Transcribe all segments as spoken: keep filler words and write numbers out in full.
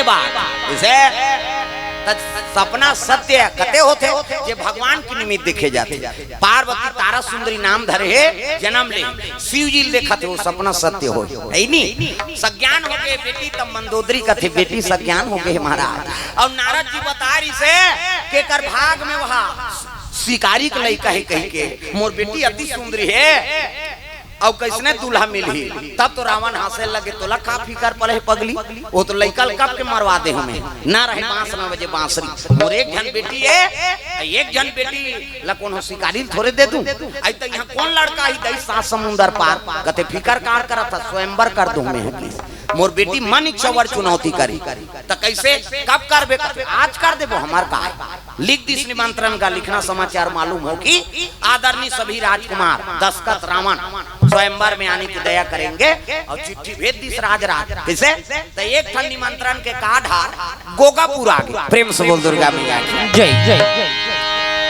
बात। जैसे त सपना सत्य कते होथे, जे भगवान के निमित्त देखे जाथे। पार्वती तारा सुंदरी नाम धरे हे, जन्म ले शिव जी ल देखत हे, वो सपना सत्य होय, हे नी? सज्ञान हो गए बेटी, तब मंदोदरी कथे, "बेटी सज्ञान हो गए महाराज।" अउ नारद जी बता रहिसे के कर भाग में वहा शिकारी के लइका हे कहिके, "मोर बेटी अति सुंदरी हे, अउ कइसने दूल्हा मिलही?" तब तो रावण हाँसे लगे, "तोला का फिकर पड़े हे पगली, वो तो लइका ल कब के मरवा दे हमें, ना रहे बांस ना बजे बांसुरी, मोर एक झन बेटी हे, एक झन बेटी ला कोनो शिकारी ल थोरे दे दूं? अई त इहाँ कोन लड़का ही दई सात समुंदर पार?" कथे, "फिकर काबर करत हस, स्वयंवर कर दूं मैं हकी, मोर बेटी मन इच्छा वर चुनौती करी।" "त कइसे, कब करबे?" कथे, "आज कर देबो, हमार का हे।" लिख दिस निमंत्रण का, लिखना समाचार मालूम हो कि आदरणीय सभी राजकुमार दशरथ रावण स्वयंवर में आने की दया करेंगे, अउ चिट्ठी भेज दिस राज राज। कइसे? त एक ठन निमंत्रण के का ढार गोगापुर आ गे। प्रेम से बोल दुर्गा मैया की जय।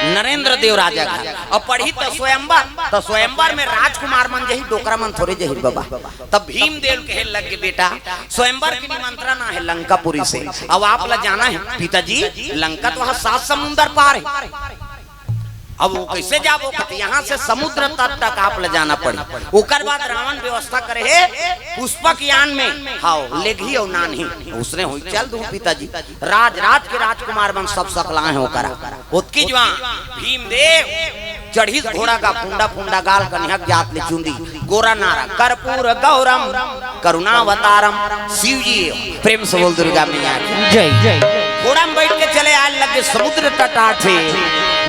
नरेंद्र देव राजा घर अउ पड़ही त स्वयंवर, त स्वयंवर में राजकुमार मन जही, डोकरा मन थोरे जही बाबा। तब भीमदेव कहे लग गे, "बेटा, स्वयंवर के निमंत्रण आहे लंकापुरी से, अउ आप ला जाना हे पिताजी, लंका तो वहाँ सात समुंदर पार हे।" अब वो कइसे जाबो? कथे, "यहाँ से समुद्र तट तक आप ला जाना पड़ी।" ओकर बाद रावण व्यवस्था करे हे पुष्पक यान में, हाव, लेगही अउ नानही, उसने होई चल दूं पिताजी। राज राज के राजकुमार मन सब सकलाए हे ओकरा। ओतकी जुवार भीमदेव चढ़िस घोड़ा का फुंडा फुंडा गाल कन्हक जात ले चुंदी, गोरा नारा, "कर्पूर गौरम करुणावतारम शिव जी।" प्रेम से बोल दुर्गा मैया की जय। घोड़ा में बैठ के चले आए लगे समुद्र तटाठे।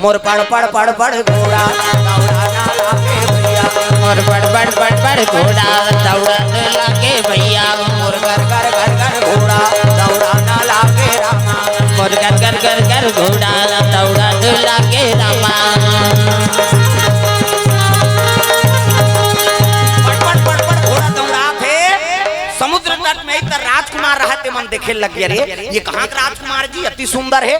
मोर पड़ पड़ पड़ पड़ घोड़ा दौड़ा ना लागे भैया। मोर पड़ पड़ पड़ पड़ घोड़ा दौड़ा ना लागे भैया। मोर घर घर घर घर घोड़ा दौड़ा ना लागे रामा। मोर घर घर घर घर घोड़ा दौड़ा ना लागे रामा। पड़ पड़ पड़ पड़ घोड़ा दौड़ा थे समुद्र तट में, त राजकुमार रहा ते मन देखे लग गया, "रे, ये कहाँ के राजकुमार जी, अति सुंदर हे।"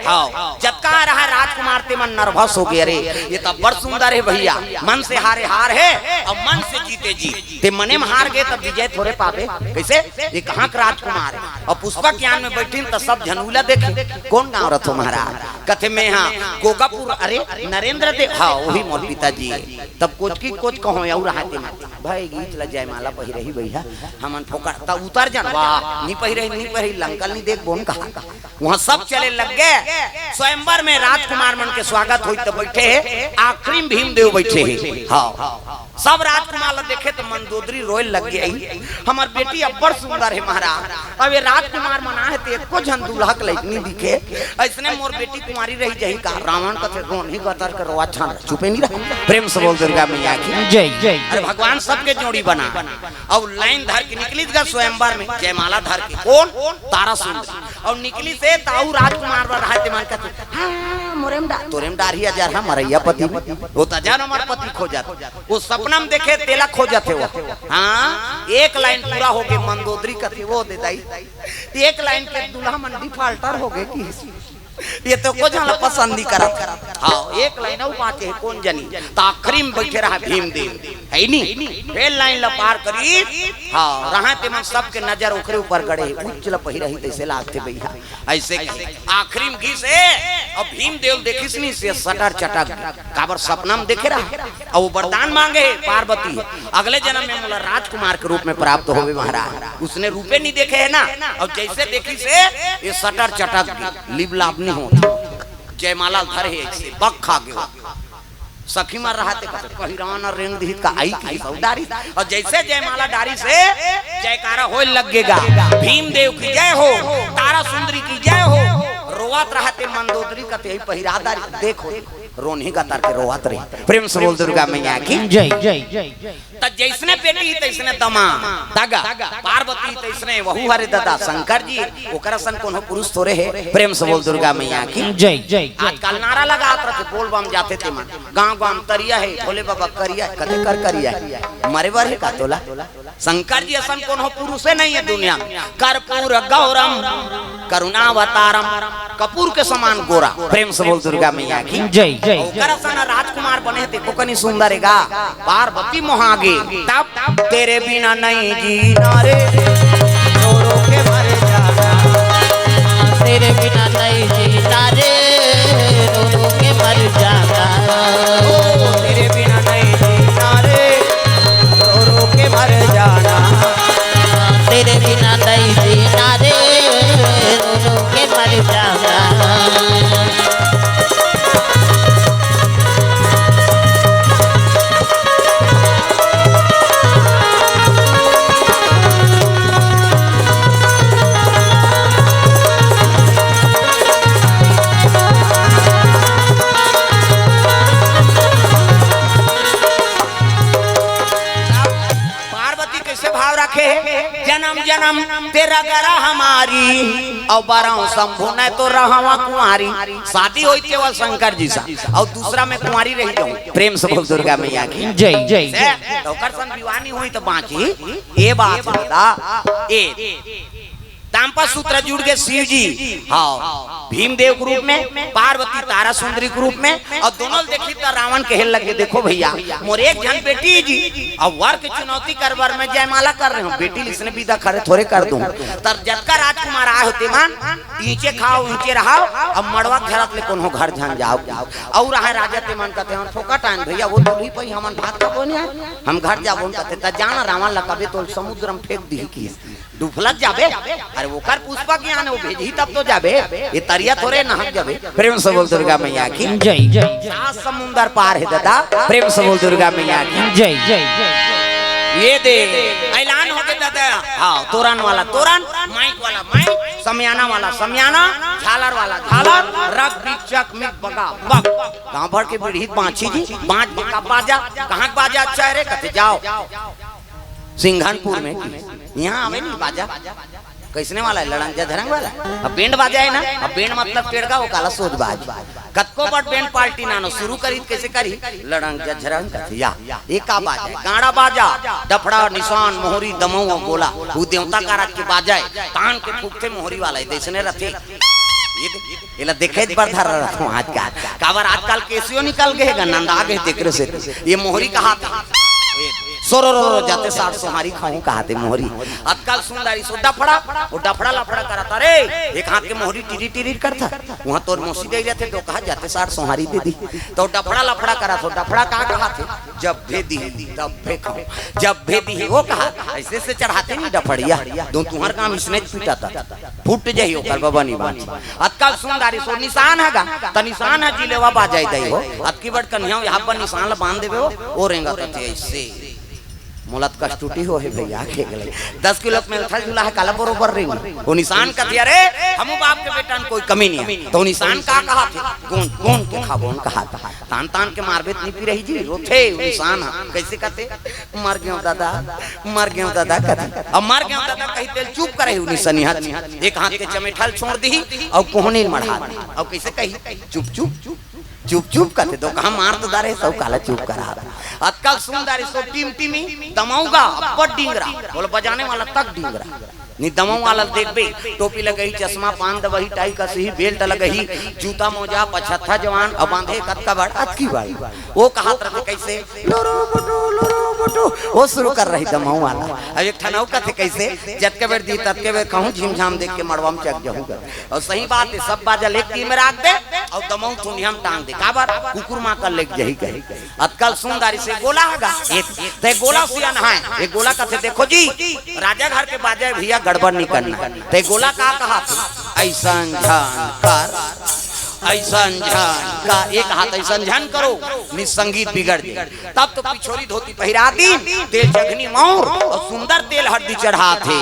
हाँ, जतका रहा राजकुमार ते मन nervous हो गया, "रे, ये तो बड़ सुंदर हे भैया, मन से हारे हार हे अउ मन से जीते जीत। ते मने में हार गए, तब विजय थोरे पाबे, कइसे? ये कहाँ के राजकुमार हे?" अउ पुष्पक यान में बैठिन त सब झन उला देखे, "कोन गाँव रथो महाराज?" कथे, "मैं हा गोगापुर।" "अरे, नरेंद्र देव?" "हाँ, वही मोर पिताजी।" तब कोच की कोच कहो, अउ रहा ते मन भाई गीत ल जयमाला पहिरही भैया, हमन फोकट त उतर जन, "वाह, नी पहिरही, नी पहिरही, लंका ल नी देख बोन कहा।" वहाँ सब चले लग गए। स्वयंवर में राजकुमार मन के स्वागत होई त बैठे हे, आखिरी में भीमदेव बैठे हे। हाँ, सब राजकुमार ल देखे त मंदोदरी रोए लग गई, "हमर बेटी अब्बड़ सुंदर हे महाराज, अब ये राजकुमार मन आहे ते एको झन दूल्हा के लइक नी दिखे, अइसने मोर बेटी कुंवारी रही जही का?" रावण कथे, "रोनही गतर के रोवा छान, चुपे नी रह।" प्रेम से बोल दुर्गा मैया की जय। अरे भगवान सबके जोड़ी बना। अउ लाइन धर के निकलिस गा स्वयंवर में, जयमाला धर के। कोन? तारा सुंदरी। अउ निकलिस हे, त अउ राजकुमार बर रहा ते मन कथे, "हाँ, मोरे में डार, तोरे में डार ही अजर हा मरैया पति में।" वो त अजर अमर पति खोजत, वो सपना में देखे तेला खोजत हे वो। हाँ, एक लाइन पूरा हो गे, मंदोदरी कथे, "वो दे दाई, एक लाइन के दूल्हा मन defaulter हो गए कि ये तो को झन ला पसंद नी करत।" हाँ, एक लाइन अउ बाँचे हे, कोन जनी? त आखिरी में बैठे रहा भीमदेव, हे नी? फेर लाइन ला पार करी, हाँ, रहा ते मन सबके नजर ओकरे ऊपर गड़े हे, उच्च ल पहिरही तइसे लागथे भैया, अइसे कहे। आखिरी में गिस हे, अब भीमदेव ल देखिस नी से सटर चटक, काबर सपना में देखे रहा। अउ वो वरदान मांगे हे पार्वती, "अगले जन्म में मोला राजकुमार के रूप में प्राप्त होवे महाराज।" उसने रूपे नी देखे हे ना, अउ जइसे देखिस हे, ये सटर चटक गे, लिबलाब नी होत। जयमाला धरे हे, अइसे बक खा गे। सखी मन रहा ते कथे, "पहिरान रेंग दिहित का आई की सौदारी।" अउ जइसे जयमाला डारिस हे, जयकारा होए लग गे गा, "भीमदेव की जय हो, तारा सुंदरी की जय हो।" रोवत रहा ते मंदोदरी कथे, "पहिरा दारी, देखो।" रोनही गतर के रोवत रही। प्रेम से बोल दुर्गा मैया की जय। त जइसने बेटी तइसने दमाद, दगा, पार्वती तइसने वहू हरे ददा, शंकर जी, ओकर असन कोनो पुरुष थोरे हे। प्रेम से बोल दुर्गा मैया की जय। आजकल नारा लगात रथे, बोल बम जाथे ते मन, "गाँव गाँव तरिया हे, भोले बाबा करिया हे।" कते कर करिया हे? मरे बर हे का तोला? शंकर जी असन कोनो पुरुषे नहीं है दुनिया में। कर्पूर गौरम करुणावतारम, कपूर के समान गोरा। प्रेम से बोल दुर्गा मैया की जय। ओकर असन राजकुमार बने हे, देखो कनी सुंदर हे गा। पार्वती मोहागे, तब तेरे बिना नहीं जीना रे, रो रो के मर जाना। जनम तेरा गरा हमारी, अउ बरहूं शंभू न तो रहवा कुंवारी। शादी होई केवल शंकर जी सा, अउ दूसरा में कुंवारी रही जाऊं। प्रेम से बोल दुर्गा मैया की जय। जय। से, तो ओकर संग विवाह नहीं होई तो बाकी ये बात बता। ए दाम्पत्य सूत्र जुड़ के शिव जी, हाँ, भीमदेव के रूप में, पार्वती तारा सुंदरी के रूप में, अउ दोनों ल देखी त रावण कहे लगे, "देखो भैया, मोर एक झन बेटी जी, अउ वर के चुनौती कर बर में जयमाला कर रहे हो, बेटी ल इसने विदा खड़े थोरे कर दूं।" तर जतका राजकुमार आए हो तेमन, ईंचे खाओ, ईंचे रहाओ, अब मड़वा के झरत ले कोनो घर झन जाओ। अउ रहे राजा तेमन कहते हैं, "फोकट आन भैया, वो दूल्ही पई हमन भात खाबो नहीं आए, हम घर जाबो।" कहते, "त जाना रावण ल कबे तो समुद्र में फेंक दी की।" डुफलत जाबे। अरे ओकर पुष्पक ज्ञान हे, वो भेजही तब तो जाबे। ये तरिया थोरे नहक जाबे। प्रेम से बोल दुर्गा मैया की जय। जय। सात समुंदर पार हे दादा। प्रेम से बोल दुर्गा मैया की जय। जय। ये दे, ऐलान हो गए दादा। हाँ, तोरन वाला तोरन, माइक वाला माइक, समियाना वाला समियाना, झालर वाला झालर, रग बिचक में बगा बग। गांव भर के बिड़हित बांची जी, बांच बका बाजा, कहाँ के बाजा अच्छा है रे, कथे जाओ। सिंघनपुर में की। यहाँ आवे नहीं बाजा। कैसने वाला है? लड़ंग झझरंग वाला। अब बैंड बाजा है ना, अब बैंड मतलब टेड़गा, वो काला सोज बाज। कतको बड़ बैंड पार्टी नानो शुरू करी, कैसे करी? लड़ंग झझरंग कथी या। ये का बाजा है? गाड़ा बाजा, डफड़ा, निशान, मोहरी, दमऊ अउ गोला। वो देवता का राज के बाजा है। तान के फूकथे मोहरी वाला है, जैसने रथे। ये दे-, एला देखे बर धर रहा हूँ आज का। काबर आजकल केसियो निकल गए गा, नंदा गए तेकरे से। ये मोहरी कहा था। सोरो रो रो जाते साठ सोहारी खाऊं कहा थे मोहरी। आजकल सुंदरी सो डफड़ा, वो डफड़ा लफड़ा करता रे। एक हाथ के मोहरी टिरी टिरी करता। वहाँ तोर मौसी दे रहे थे तो कहा जाते साठ सोहारी दे दी। तो डफड़ा लफड़ा करा तो डफड़ा का कहा थे? जब भे दी, तब भे खाऊं। जब भे दी, वो कहा, ऐसे से चढ़ाते नहीं डफड़िया। दो तुहर काम इसने पीटा था। फूट जाई ओकर बबा निबान। अतका सुंदरी सो निशान हगा, त निशान ह जिलेवा बाजाई दई हो। अतकी बड़ कन्हैया यहाँ पर निशान ल बांध देबे हो, ओ रेंगा कथे ऐसे। मोला त कष्टुटी हो हे भैया, के गले। दस किलो के मेलथा झूला है, काला बरोबर रेंगा। वो निशान कथे, "अरे, हमू बाप के बेटा में कोई कमी नहीं है।" तो निशान का कहा थे? "गोंद, गोंद के खा, गोंद कहा था।" तान तान के मारबे त निपी रही जी, रोथे, वो निशान ह। कैसे कथे? "मर गयो दादा, मर गयो दादा," कथे। अब "मर गयो दादा" कही तेल चुप करे हुई सनिहत। एक हाथ के चमेठल छोड़ दी, अउ कोहनी मढ़ा दी। अउ कैसे कही? "चुप, चुप, चुप, चुप," कथे। तो कहा मार तो दारे, सब काला चुप करा। अतका सुंदर सो टिमटिमी, दमौगा, अब्बड़ डिंगरा, बोले बजाने वाला तक डिंगरा। नी दमऊ वाला देखबे, टोपी लगही, चश्मा, पान दबही, टाई कसही, बेल्ट लगही, जूता मोजा, पछत्था जवान, अब बांधे कतका बड़, अतकी बड़। वो कहत रथे कैसे, "लुरु बुटु, लुरु बुटु।" वो शुरू कर रही दमऊ वाला। अब एक ठन अउ कथे कैसे, "जतके बेर दी, ततके बेर कहूँ, झिमझाम देख के मड़वा में चढ़ जाहूँ।" अउ सही बात हे, सब बाजा ल एक तीर में राख दे, अउ दमऊ थुनिया में टांग दे। काबर? कुकुर माँ कर लेके जही कही। अतका ल सुंदरी से गोला हगा। ए, ते गोला सियान है। ए गोला कथे, "देखो जी, राजा घर के बाजा हे भैया, गड़बड़ नहीं करना।" ते गोला का कहा? "ऐसन झन कर, ऐसन झन कर।" एक हाथ ऐसन झन करो, नी संगीत बिगड़ जाए। तब तो पिछोरी धोती पहिरा दीन, तेल चघनी मौर अउ सुंदर तेल हरदी चढ़ाथे।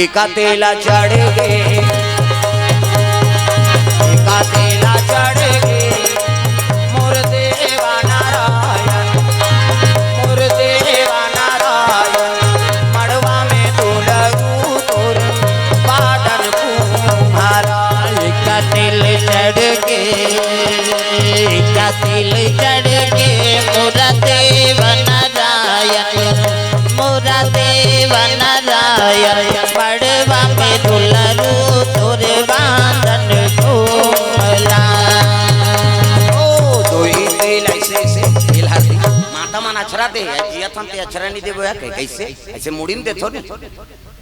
एका तेला चढ़ गे, एका तेला चढ़ गे, मोर देवा नारायण, मोर देवा नारायण, मड़वा में दुलरू तोर बादन कुम्हारा। एका तेल चढ़ गे, एका तेल चढ़ गे, मोर देवा नारायण, मोर देवा नारायण, मड़वा में दुलरू तोर बादन कोमला। ओ, दोई तेल ऐसे, ऐसे, तेल हरदी। माता मन अछरा दे, जियत हन ते अछरा नहीं देबो या, कै-, कैसे? ऐसे मुड़ी में देथो नहीं।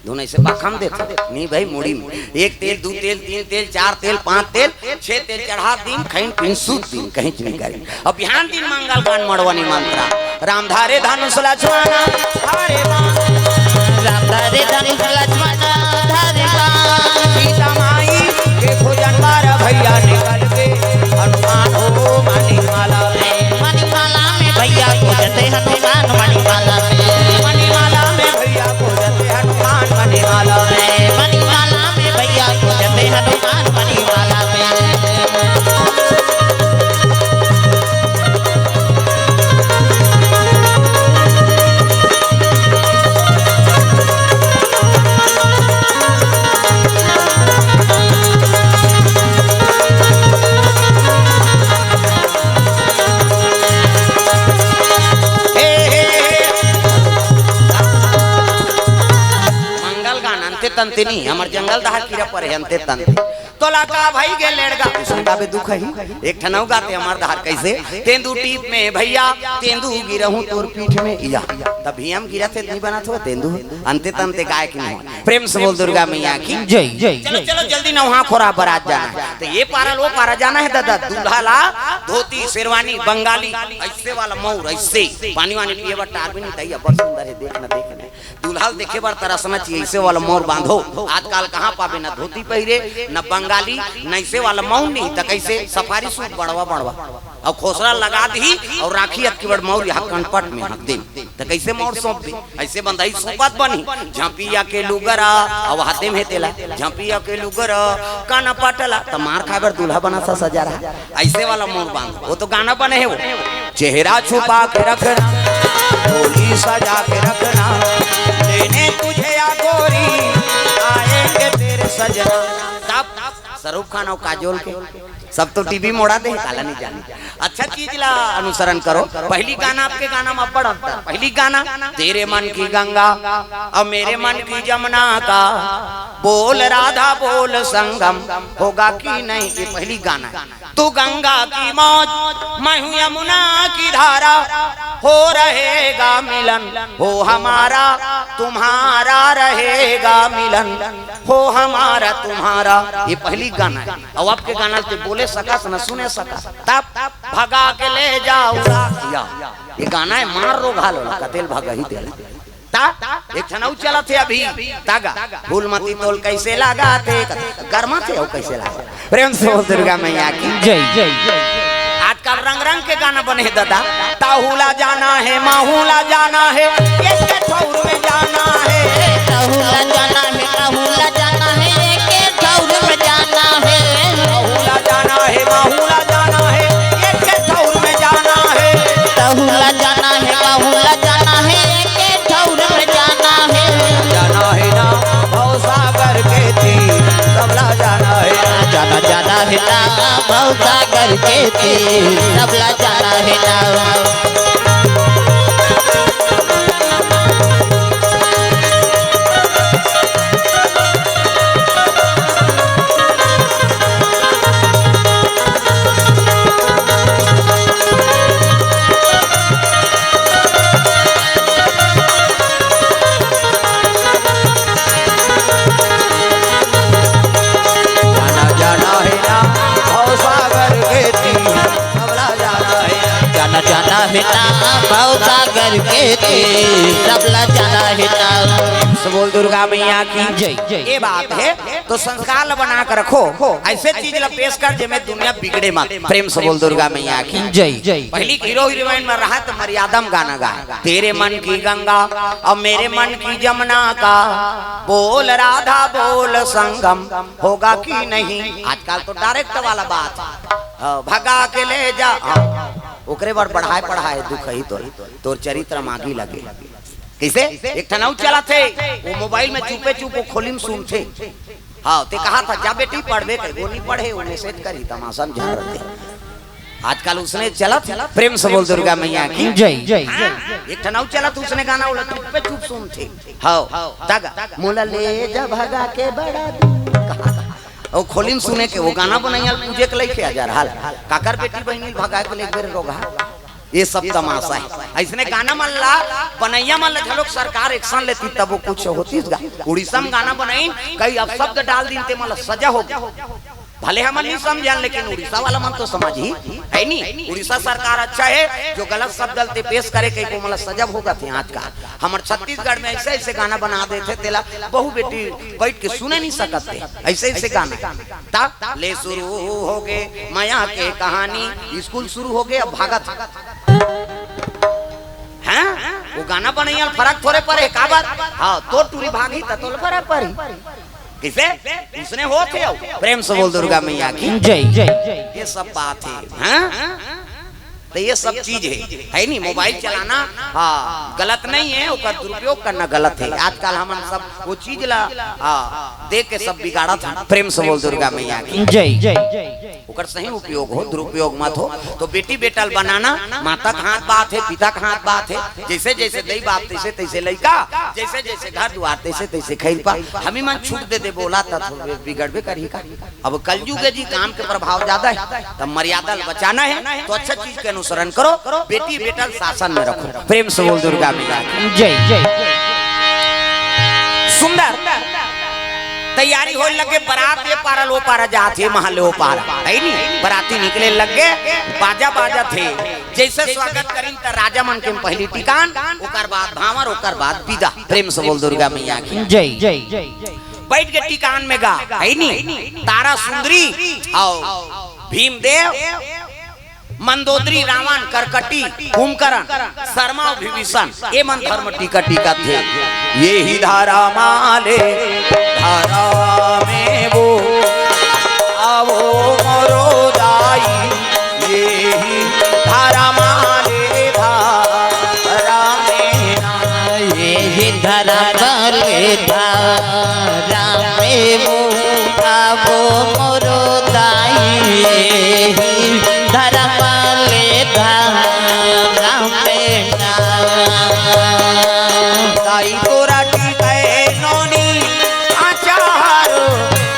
दोनों ऐसे बाखा में देथो। नहीं भाई, मुड़ी में। एक तेल, दू तेल, तीन तेल, चार तेल, पांच तेल, छह तेल चढ़ा दीन, खइन पीन सूत दीन, कहीं नहीं करी। अब बिहान दिन मंगल कांड मड़वनी मंत्रा। राम धारे धनुष लक्ष्मण धारे बाण। राम धारे धनुष लक्ष्मण धारे बाण। सीता माई के खोजन बार भैया निकल के। हनुमान हो मणिमाला में। मणिमाला में भैया खोजते हनुमान मणिमाला में। मणिमाला में भैया खोजते हनुमान मणिमाला में। मणिमाला में भैया खोजते हनुमान मणिमाला में। तेनी, हमर जंगल डहर कीरा परे हे अंते तंते। तोला का भई गे लेड़गा, अइसने गाबे दुख ही। एक ठन अउ गाथे हमर डहर कइसे, तेंदू टीप में भइया, तेंदू गिरहूं तोर पीठ में। या, तब भी हम गिरत हे, नहीं बनत हो तेंदू, अंते तंते गाय की नहीं। प्रेम से बोल दुर्गा मैया की जय। चलो, चलो, जल्दी नहा खोर बर आज जाना हे। त ये पारा ले ओ पारा जाना हे दादा, दूल्हा ला धोती, शेरवानी, बंगाली, अइसे वाला मउर, अइसे पानी वानी पिए बर टार भी नहीं तइया, बड़ सुंदर हे, देख ना, देख ना। दूल्हा ल देखे बर तरसना चाहिए, अइसे वाला मउर बांधो। आजकल कहाँ पाबे, न धोती पहिरे, न बंगाली, न अइसे वाला मउर नहीं, त कइसे सफारी सूट बड़वा बड़वा, अउ खोसरा लगा दिही, अउ राखी अतकी बड़ मउर यहाँ कनपट में हक दे, त कइसे मउर सौंप दे? अइसे बंधई सूपत बनही, झपिया के लुगरा, अउ हाथे में तेला, झपिया के लुगरा, कनपट ला, त मार खाए बर दूल्हा बना सा सजा रहा। अइसे वाला मउर बांध, वो तो गाना बने हे वो। चेहरा छुपा के रखना, डोली सजा के रखना, लेने तुझे या गोरी, आएंगे तेरे सजना। तब शाहरुख खान अउ काजोल के सब तो टीवी मोड़ा दे, काला नहीं जाने। अच्छा चीज ला अनुसरण करो। पहली गाना आपके गाना में अब्बड़ अंतर। पहली गाना तेरे मन की गंगा और मेरे मन की जमुना का, बोल राधा बोल संगम होगा कि नहीं, ये पहली गाना है। तू गंगा की मौज, मैं हूँ यमुना की धारा, हो रहेगा मिलन, हो हमारा तुम्हारा रहेगा मिलन, हो हमारा तुम्हारा। ये पहली गाना है। अब आपके गाना ते बोले सकस न सुने सकस, तब भगा के ले जाऊंगा। या, ये गाना है मार रो घालो, कतेल भगा ही देला। ता एक ठन अउ चलत हे अभी, तागा फूल मती तोल कइसे लागा थे, गरमा थे अउ कइसे लागा। प्रेम से बोल दुर्गा मैया की जय। आजकल रंग रंग के गाना बने हे दादा। ताहूला जाना है, माहूला जाना है, एक ठौर में जाना है। ताहूला जाना है, माहूला जाना है, एक ठौर में जाना है। ताहूला जाना है, माहूला जाना है, एक ठौर में जाना है। ताहूला जाना है, माहूला जाना है, एक ठौर में जाना है। जाना है ना भवसागर के तीर, सबला जाना है ना। जाना, जाना है ना भवसागर के तीर, सबला जाना है ना। जाना, जाना है ना भव सागर के तीर, सबला जाना है ना। जाना, जाना है ना भव सागर के तीर, सबला जाना है ना। सब बोल दुर्गा मैया की जय। ये बात है, तो संस्कार ला बना के रखो, अइसे चीज ला पेश कर जेमे दुनिया बिगड़े मत। प्रेम से बोल दुर्गा मैया की जय। पहली हीरो हीरोइन में रहा त मर्यादा में गाना गाए, तेरे मन की गंगा और मेरे मन की जमुना का, बोल राधा बोल संगम होगा कि नहीं। आजकल तो डायरेक्ट वाला बात, हाँ, भगा के ले जा, हाँ, ओकरे बर बढ़ाए पढ़ाए दुख ही तोर, तोर चरित्र मागी लगे। कइसे? एक ठन अउ चलत हे, वो मोबाइल में चुपे चुप वो खोली में सुनथे। हाँ, ते कहा था, "जा बेटी, पढ़बे कर।" वो नहीं पढ़े, वो मैसेज करी, तमाशा में झाड़ रहे। आजकल उसने चलत, प्रेम से बोल दुर्गा मैया की जय। हाँ, एक ठन अउ चलत, उसने गाना, वो चुपे चुप सुनथे। हाँ, तगा, "मोला ले जा भगा के बड़ा दूर।" कहा था। वो खोली में सुने के, वो गाना बनइया ल पूजे के लइके आ जा रहा। काकर बेटी बहिनी भगा के ले बेर रोगा। ये सब तमाशा है। अइसने गाना मन ला, बनइया मन ला घलोक सरकार एक्शन लेती, तब वो कुछ होतीस गा। उड़ीसा में गाना बनइन, कई अपशब्द डाल दिन ते मन ला सजा हो गया। भले हमन नहीं समझन, लेकिन उड़ीसा वाला मन तो समझही, है नी? उड़ीसा सरकार अच्छा है, जो गलत शब्द ल ते पेश करे, कई को मन ला सजा भोगत हे। आजकल हमर छत्तीसगढ़ में अइसे अइसे गाना बना देथे, तेला बहू बेटी बइठ के सुने नहीं सकत हे, अइसे अइसे गाना। ता ले शुरू होगे मया के कहानी, स्कूल शुरू होगे, अब भागत हे। हैं? वो गाना बनइया ल फरक थोरे परे, काबर? हाँ, तोर टूरी भागही त तोला फरक परही। कइसे? उसने होत हे अउ। प्रेम से बोल दुर्गा मैया की जय। ये सब बात है, हैं? तो ये सब चीज है, है नी? मोबाइल चलाना, हाँ, गलत नहीं है, ओकर दुरुपयोग करना गलत है। आजकल हमन सब वो चीज ला, हाँ, देख के सब बिगाड़त हे। प्रेम से बोल दुर्गा मैया की जय। ओकर सही उपयोग हो, दुरुपयोग मत हो। तो बेटी बेटा ल बनाना माता के हाथ बात हे, पिता के हाथ बात हे। जैसे जैसे दई बाप तैसे तैसे लइका, जैसे जैसे घर दुआर तैसे तैसे खैर पा। हमी मन छूट दे दे बोला त थोड़ा बिगड़बे करही का। अब कलयुग हे जी, काम के प्रभाव ज्यादा हे, तब मर्यादा ल बचाना हे तो अच्छा चीज के अनुसरण करो। बेटी बेटा ल शासन में रखो। प्रेम से बोल दुर्गा मैया की। जय जय। सुंदर तैयारी होए लगे, बरात ये पारा ले ओ पारा जात हे, महल ले ओ पारा, हे नी? बराती निकले लगे, बाजा बाजत हे। जैसे स्वागत करिन त राजा मन के पहली टिकान, ओकर बाद भांवर, ओकर बाद विदा। प्रेम से बोल दुर्गा मैया की। जय जय। बैठ के टिकान में गा, हे नी? तारा सुंदरी, आओ, भीमदेव, मंदोदरी, रावण, करकटी, कुंभकर्ण, शरमा, विभीषण, ए मन धर्म टीका टीका थे। ये ही धारा माले धारा में वो, आवो मोरो दाई, ये ही धारा माले धारा में ना। ये ही धर्म ले धारा में वो, आवो मोरो दाई, ये ही धर्म ले धारा में ना। दाई तोरा टिकै नोनी अचार,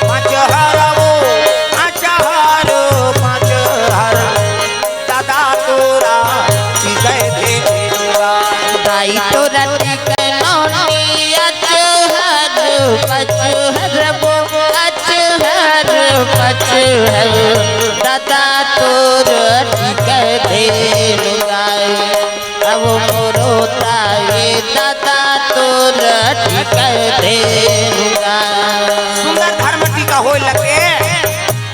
मचहर वो अचार, मचहर। दादा तोरा टिकै धेनुआ। दाई तोरा टिकै नोनी अचहर, पचहर वो अचहर, पचहर। दादा तोरा टिकै धेनुआ। अब मोरो ताए दादा तोरा टिकै धेनुआ। सुंदर धर्म टीका होए लगे।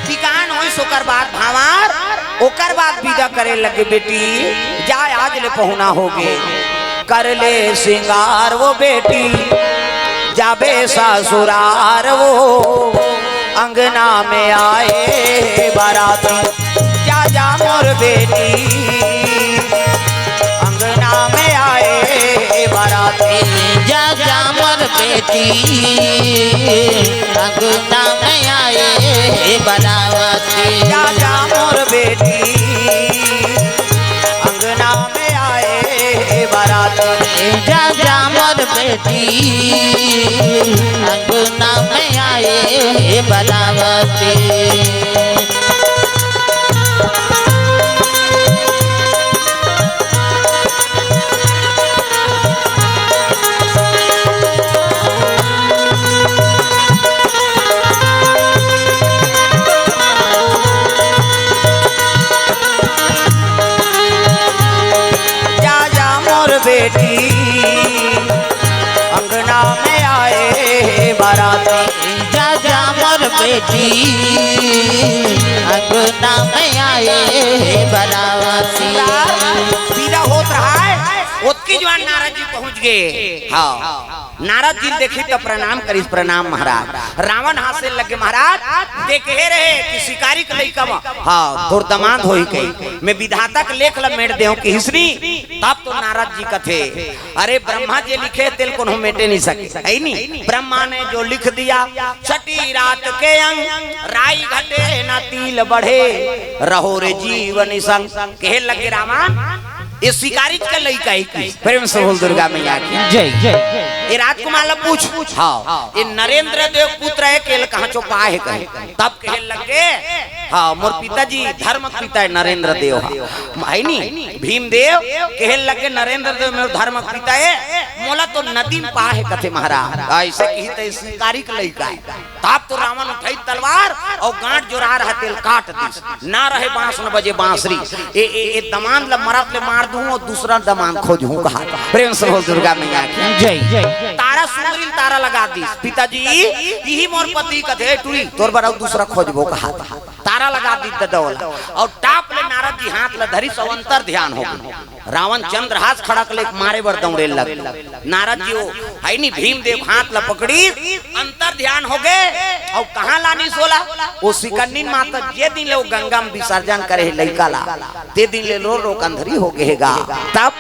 टिकान होइस ओकर बाद भांवर, ओकर बाद विदा करे लगे, बेटी जा आज ले पहुना होगे, कर ले श्रृंगार वो बेटी, जाबे ससुरार वो, अंगना में आए बराती, जा जा मोर बेटी, अंगना में आए बराती। जा जा मोर बेटी, अंगना में आए बराती। जा जा मोर बेटी, अंगना में आए बराती। जा जा मोर बेटी, अंगना में आए बराती। जा जा मोर बेटी, अंगना में आए बराती। जा जा मोर बेटी, अंगना में आए बराती। पीड़ा होत रहा है, ओतकी जुवार नारद जी पहुंच गए। हाँ, नारद जी देखी तो प्रणाम करिस, "प्रणाम महाराज।" रावण हांसे लगे, "महाराज, देखे रहे कि शिकारी के लइका म, हाँ, तोर दमांद होही कही, मैं विधाता के लेख ल मेट देहूं कि हिसनी।" तब तो नारद जी कथे, अरे ब्रह्मा जे लिखे तेल कोनो मेटे नहीं सके, हे नी? ब्रह्मा ने जो लिख दिया, छठी रात के अंग, राई घटे न तिल बढ़े, रहो रे जीव निसंग। कहे लगे रावण, ये शिकारी के लइका हे कि? प्रेम से बोल दुर्गा मैया की। जय जय। ये राजकुमार ला पूछ, हाँ, ये नरेंद्र देव पुत्र हे, के ल कहाँ चो पाए हे कहे? तब कहे लगे, हाँ, मोर पिताजी धर्म पिता हे नरेंद्र देव, हाँ, हे नी? भीमदेव कहे लगे, नरेंद्र देव मोर धर्म पिता हे, मोला तो नदी में पाए हे कथे महाराज। ऐसे कही तो शिकारी के लइका हे। तब तो रावण उठाई तलवार अउ गांठ जोरा रहा तेल काट दिस। ना रहे बांस न बजे बांसुरी। ए, ए, ए दमांद ल मरत ले मार दूं अउ दूसरा दमांद खोजहूं कहा। प्रेम से बोल दुर्गा मैया की। जय। तारा सुंदरी ल तारा लगा दिस। पिताजी, इही मोर पति कथे टुरी, तोर बर अउ दूसरा खोजबो कहा। तारा लगा दिस ददौला। अउ टाप ले नारद जी हाथ ल धरिस अउ अंतर ध्यान हो गे। रावण चंद्रहास खड़क ले मारे बर दौड़े लग। नारद जी वो हे नी भीमदेव हाथ ल पकड़ी, अंतर ध्यान हो गे। अउ कहाँ लानिस ओला? वो सिकन्निन माता जे दिन ले वो गंगा में विसर्जन करे हे लइका ला, ते दिन ले रो रो के अंधरी हो गे हे गा। तब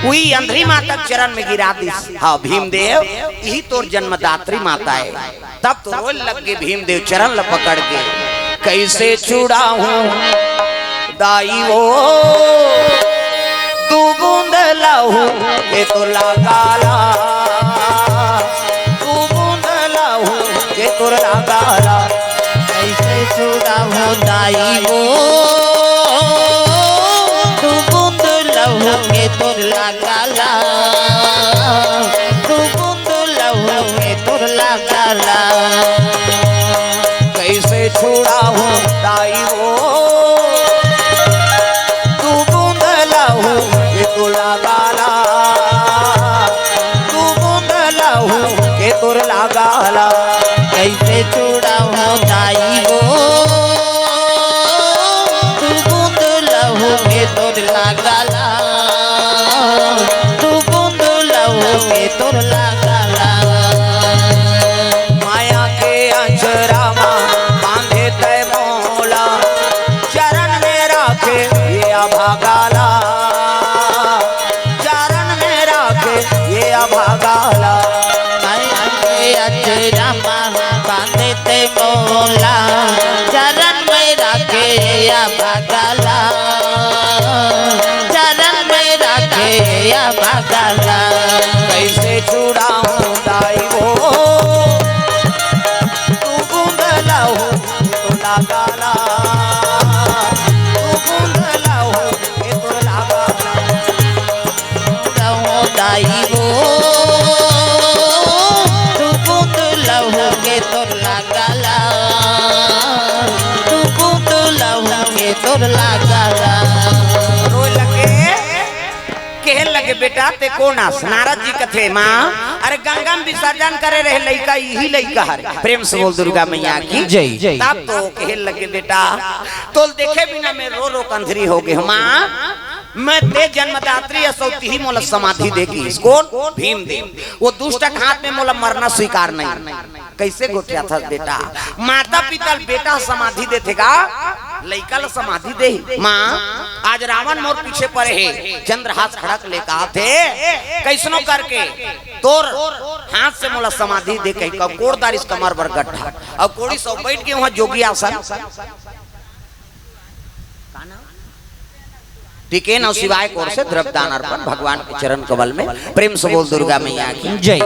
उही अंधरी माता के चरण में गिरा दिस। हाँ भीमदेव, इही तोर जन्मदात्री माता हे। तब तो रोए लग गे भीमदेव चरण ल पकड़ के। कइसे छुड़ाहूँ दाई वो, दू बूंद लहू के तोर लगा ला, दू बूंद लहू के तोर लगा ला। कइसे छुड़ाहूँ दाई वो, दू बूंद लहू के तोर लगा ला, दू बूंद लहू के तोर लगा ला। कइसे छुड़ाहूँ दाई वो, दू बूंद लहू के तोर लगा ला, दू बूंद लहू के तोर लगा ला। कइसे छुड़ाहूँ दाई वो, दू बूंद लहू के तोर लगा ला, दू बूंद लहू के तोर लगा ला। माया के अचरा मा बांधे तै मोला, चरण में राखे ये अभागा ला, चरण में राखे ये अभागा ला। माया के अचरा मा बांधे तै मोला, चरण में राखे ये अभागा ला, चरण में राखे ये अभागा ला। कइसे छुड़ाहूँ दाई वो, दू बूंद लहू के तोर लगा ला, दू बूंद लहू के तोर लगा ला। लहू दाई वो, दू बूंद लहू के तोर लगा ला, दू बूंद लहू के तोर लगा ला। रोए लगे, कहे लगे, "बेटा, तैं कोन अस?" नारद जी कथे, "माँ, अरे गंगा में विसर्जन करे रहे लइका, इही लइका हरे।" प्रेम से बोल दुर्गा मैया की जय। तब तो कहे लगे, "बेटा, तोल देखे बिना मैं रो रो के अंधरी हो गे हँव माँ, मैं तैं जन्मदात्री अस अउ तिही मोला समाधि दे गे हस।" कोन? भीम दे। वो दुष्ट के हाथ में मोला मरना स्वीकार नहीं। कइसे गोठियाथस बेटा? माता पिता ल बेटा समाधि देथे गा, लइका ल समाधि देही। माँ, आज रावण मोर पीछे परे हे, चंद्रहास खड़ग लेके आथे, कइसनो करके तोर हाथ से मोला समाधि दे कहिके कोड़ डारिस कमर बर गड्ढा, अउ कोड़िस अउ बइठ गे उहाँ जोगी आसन। टिकेन अउ शिवाय कोर से द्रव्य दान अर्पण भगवान के चरण कमल में। प्रेम से बोल दुर्गा मैया की जय।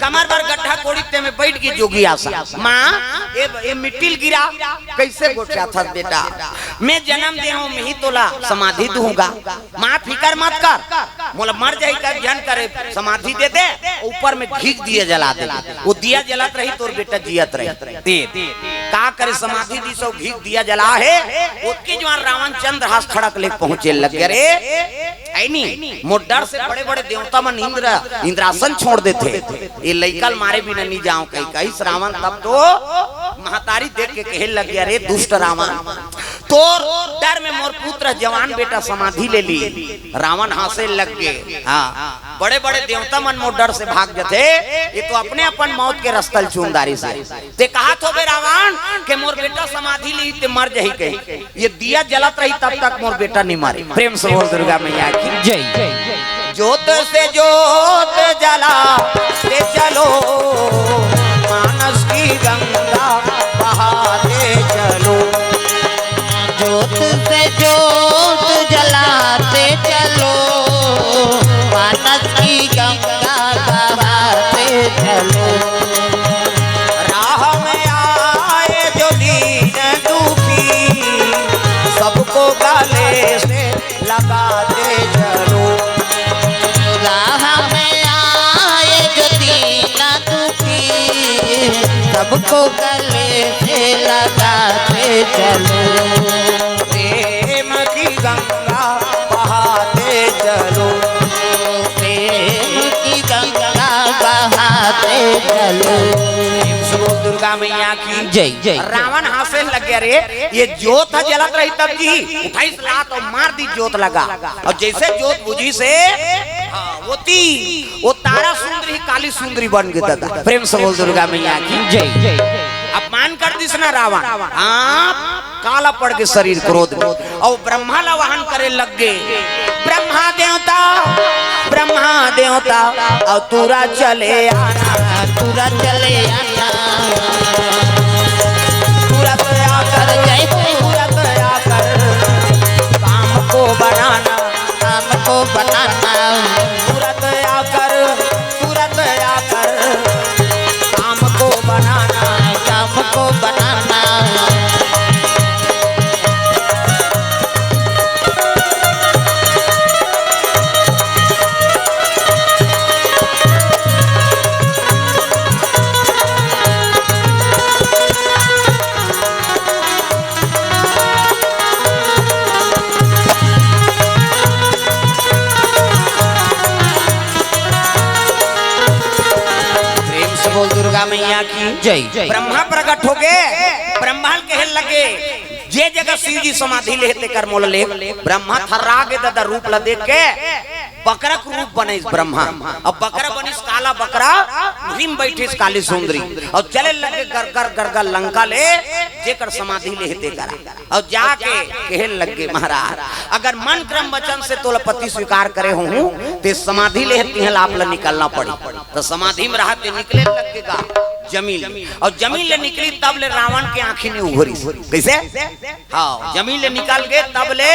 कमर बर गड्ढा कोड़िस ते में बइठ गे जोगी आसन। माँ, ए, ए मिट्टी ल गिरा, कइसे गोठियाथस बेटा? मैं जनम दे हँव, मैं ही तोला समाधि दूहूँ गा। माँ, फिकर मत कर, मोला मर जाही कहिके झन करे, समाधि दे दे, ऊपर में घीच दिया जला दे। वो दिया जलत रही, तोर बेटा जियत रही। ते का करे, समाधि दीस अउ घीच दिया जला हे। ओतके जुवार रावण चंद्रहास खड़ग लेके पहुँचे लग गे, "अरे, हे नी, मोर डर से बड़े-बड़े देवता मन इंद्र, इंद्रासन छोड़ देथे, ये लइका ल मारे बिना नइ जाँव," कहिके कहिस रावण। तब तो महतारी देख के कहे लग गे, "अरे दुष्ट रावण, तोर डर में मोर पुत्र जवान बेटा समाधि ले ली।" रावण हाँसे लग गे। हाँ, बड़े-बड़े देवता मन मोर डर से भाग जथे, ये तो अपने अपन मौत के रस्ता ल चुन डारिस हे। ते कहत होबे रावण के मोर बेटा समाधि ली ते मर जाही कहिके, ये दिया जलत रही तब तक मोर बेटा नइ मरे। प्रेम से बोल दुर्गा मैया की जय। जोत से जोत जलाते चलो, मानस की गंगा बहाते चलो। जोत से जोत जलाते चलो, मानस की गंगा बहाते चलो। राह में आए जो दीन दुखी, सबको गले से लगाते चलो। राह में आए जो दीन दुखी, सबको गले से लगाते चलो। प्रेम की गंगा बहाते चलो। प्रेम की गंगा बहाते चलो। प्रेम से बोल दुर्गा मैया की जय। जय। रावण हाँसे लग गे, "अरे, ये जोत ह जलत रही तब जी।" उठाइस लात अउ मार दिस जोत लगा, अउ जइसे जोत बुझिस हे, हाँ, ओती, वो तारा सुंदरी काली सुंदरी बन गे दादा। प्रेम से बोल दुर्गा मैया की जय। अपमान कर दिस ना रावण, हाँ, काला पड़ गे शरीर क्रोध में, अउ ब्रह्मा ला आवाहन करे लग गे, "ब्रह्मा देवता, ब्रह्मा देवता, अउ तुरत चले आना, तुरत चले आना, तुरत आकर जय जय। ब्रह्मा प्रकट होगे, ब्रह्मा ल कहे लगे, जे जगह शिव जी समाधि लेहे तेकर मोला ले। ब्रह्मा थर्रा गे ददा, रूप ला देख के बकरा के रूप बनिस ब्रह्मा। अब बकरा बनिस काला बकरा, भीम बैठिस काली सुंदरी, अउ चले लगे गरगर गरगर लंका ले, जेकर समाधि लेहे तेकर। अउ जाके कहे लगे, महाराज, अगर मन क्रम वचन से तोला पति स्वीकार करे होहूं, ते समाधि लेहे तिहां ले आप ला निकलना पड़ी। त समाधि में रहत ते निकले लगे गा जमीन ले। अउ जमीन ले निकली तब ले रावण के आंखी नइ उघरिस। कइसे? हां, जमीन ले निकल गे तब ले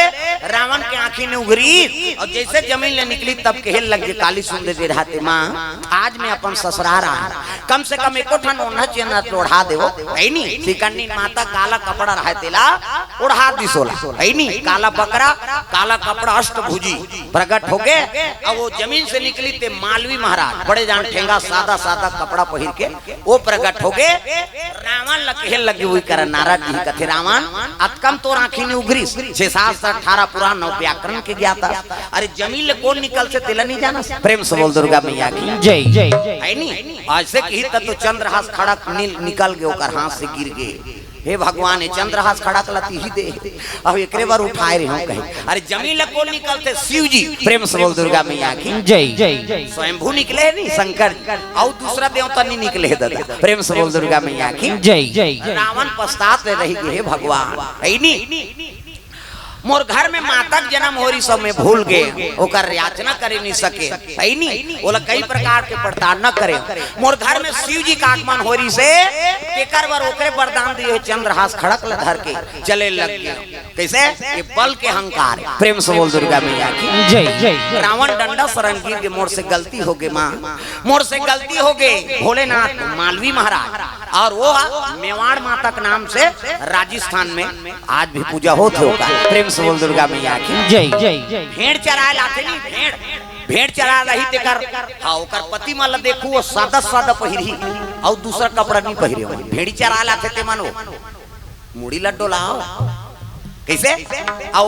रावण के आंखी नइ उघरिस। अउ जइसे जमीन ले निकली तब कहे लगे काली सुंदरी रहत ते, मां, आज मैं अपन ससुरार आय हंव, कम से कम एको ठन ओन्हा चेन्हा तो ओढ़ा देवो, हे नी? सिकन्नी माता काला कपड़ा रहय तेला ओढ़ा दिस ओला, हे नी? काला बकरा, काला कपड़ा, अष्टभुजी प्रकट होगे। अब ओ जमीन से निकली ते मालवी महाराज, बड़े जान ठेंगा, सादा सादा कपड़ा पहिर के ओ प्रकट होगे। रावण ल कहे लगे, उही करा नारद जी कथे, रावण, अतका म तोर आंखी नइ उघरिस, छह शास्त्र, अठारह पुराण, नौ व्याकरण के ज्ञाता। अरे जमीन ले कोन निकलथे तेला नइ जानस? प्रेम से बोल दुर्गा मैया की। जय। हे नी? अइसे कही त तो चंद्रहास खड़क नील निकल गे, ओकर हाथ से गिर गे। हे भगवान, ए चंद्रहास खड़क ला तिही दे, अउ एकरे बर उठाय रेहेंव कहे। अरे जमीन ले कोन निकलथे? शिव जी। प्रेम से बोल दुर्गा मैया की। जय। स्वयंभू निकले हे नी शंकर जी, अउ दूसरा देवता नइ निकले हे ददा। प्रेम से बोल दुर्गा मैया की। जय। रावण पछतात ले रहि गे, हे भगवान, हे नी? मोर घर में माता के जनम होय रिहिस, मैं भूल गेंव, ओकर याचना करे नइ सकेंव, हे नी? ओला कई प्रकार के प्रताड़ना करेंव। मोर घर में शिव जी के आगमन होय रिहिस, तेकर बर ओकरे वरदान दिहे, चंद्रहास खड़क ल धर के चले लग गेंव। कइसे? ये बल के अहंकार हे। प्रेम से बोल दुर्गा मैया की। जय। रावण डंडा सरन गिर गे, मोर से गलती होगे मां, मोर से गलती होगे। भोलेनाथ, मालवी महाराज, अउ ओ मेवाड़ माता के नाम से राजस्थान में आज भी पूजा होत हे ओकर। प्रेम से बोल दुर्गा मैया की। जय। भेड़ चराय ल आथे नी, भेड़, भेड़ चराय ल आही तेकर, हां, ओकर पति मन ल देखहू, ओ सादा सादा पहिरही, अउ दूसरा कपड़ा नइ पहिरे। भेड़ी चराय ल आथे ते मन ओ मुड़ी ल डोलाव। कइसे? अउ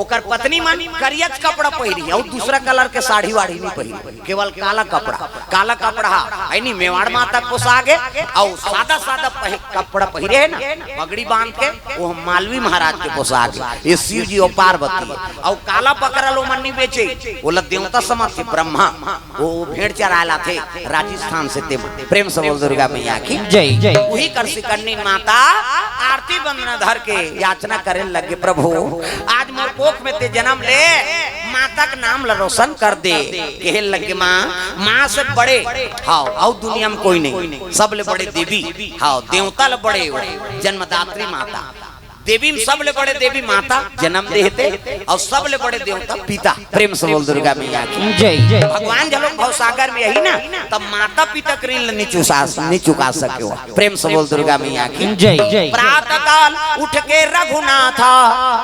ओकर पत्नी मन करियाच कपड़ा पहिरही, अउ दूसरा कलर के साड़ी वाड़ी नइ पहिरे, केवल काला कपड़ा। काला कपड़ा ह, हे नी, मेवाड़ माता के पोसाक हे, अउ सादा सादा पहि-, कपड़ा पहिरे हे ना, पगड़ी बांध के, ओ मालवी महाराज के पोसाक हे। ये शिव जी अउ पार्वती हे। अउ काला बकरा ल ओमन नइ बेचे, ओला देवता समझथे, ब्रह्मा। ओ भेड़ चराय ल आथे राजस्थान से ते मन। प्रेम से बोल दुर्गा मैया की। जय। उही कर सिकन्नी माता आरती बंदना धर के याचना करे लगे, प्रभु, आज मोर कोख में ते जनम ले, माता के नाम ल रोशन कर दे। कहे लगे, मां, मां से बड़े, हां, अउ दुनिया में कोई नइ, सबले बड़े देवी, हां, देवता ले बड़े, जन्मदात्री माता। देवी में सबले बड़े देवी माता, जनम देथे, अउ सबले बड़े देवता पिता। प्रेम से बोल दुर्गा मैया की। जय। भगवान घलो भवसागर में आही ना, तब माता पिता के ऋण ल नइ चुका, नइ चुका सके हो। प्रेम से बोल दुर्गा मैया की। जय। प्रातः काल उठ के रघुनाथा,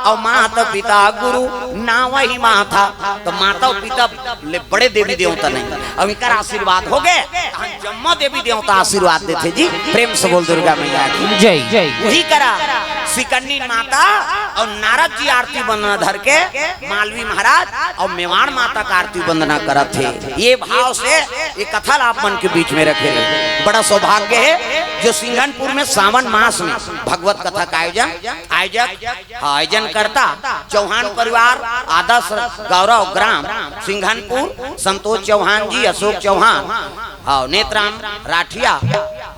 अउ माता पिता गुरु नावहि माथा। त माता अउ पिता ले बड़े देवी देवता नइ, अउ इनकर आशीर्वाद होगे, तहन जम्मो देवी देवता आशीर्वाद देथे जी। प्रेम से बोल दुर्गा मैया की। जय। उही करा सिकन्नी माता अउ नारद जी आरती बंदना धर के, मालवी महाराज अउ मेवाड़ माता के आरती बंदना करत हे। ये भाव से ये कथा ला आप मन के बीच में रखे हे। बड़ा सौभाग्य हे जो सिंघनपुर में सावन मास में भगवत कथा का आयोजन, आयोजक, हाँ, आयोजन करता चौहान परिवार, आदर्श गौरव ग्राम सिंघनपुर, संतोष चौहान जी, अशोक चौहान, हाँ, नेतराम राठिया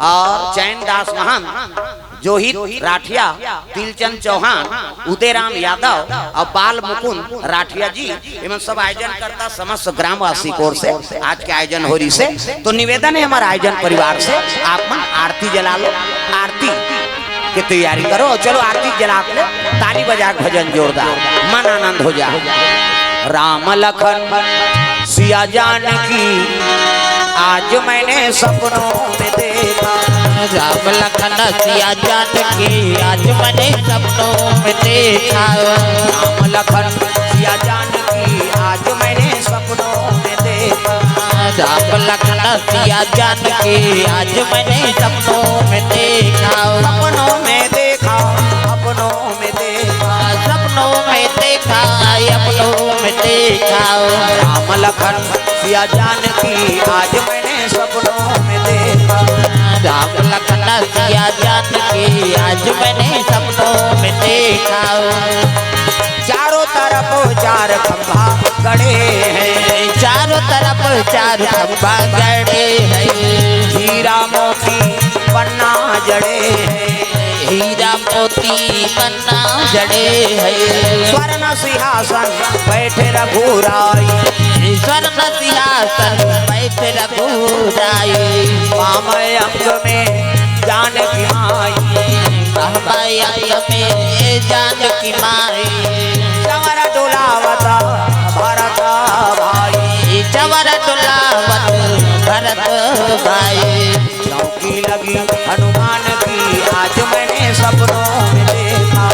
अउ चैन दास महंत, जोहित राठिया, तिलचंद चौहान, उदयराम यादव अउ बाल मुकुंद राठिया जी, एमन सब आयोजन करता समस्त ग्रामवासी की ओर से आज के आयोजन हो रही से। तो निवेदन हे हमर आयोजक परिवार से, आप मन आरती जला लो, आरती के तैयारी करो। चलो आरती जला के ताली बजा के भजन जोरदार, मन आनंद हो जाए। राम लखन सिया जानकी आज मैंने सपनों में देखा। राम लखन सिया जानकी आज मैंने सपनों में देखा। राम लखन सिया जानकी आज मैंने सपनों में देखा। राम लखन सिया जानकी आज मैंने सपनों में देखा। सपनों में देखा, सपनों में देखा। सपनों में देखा, सपनों में देखा। राम लखन सिया जानकी आज मैंने सपनों में देखा। राम लखन सिया जान के आज मैंने सपनों में देखा। चारों तरफ चार खंभा गड़े हैं। चारों तरफ चार खंभा गड़े हैं। हीरा मोती पन्ना जड़े हैं। हीरा मोती पन्ना जड़े हैं। स्वर्ण सिंहासन बैठे रघुराई। स्वर्ण सिंहासन बैठे रघुराई। वाम अंग में जानकी माई। वाम अंग में जानकी माई। चंवर डोलावत भरत भाई। चंवर डोलावत भरत भाई। चौकी लगी हनुमान की आज मैंने सपनों में देखा।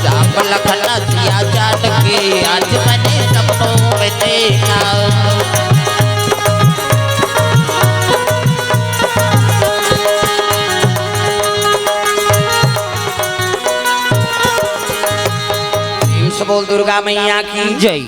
राम लखन सिया जान के आज मैंने सपनों में देखा। प्रेम से बोल दुर्गा मैया की जय।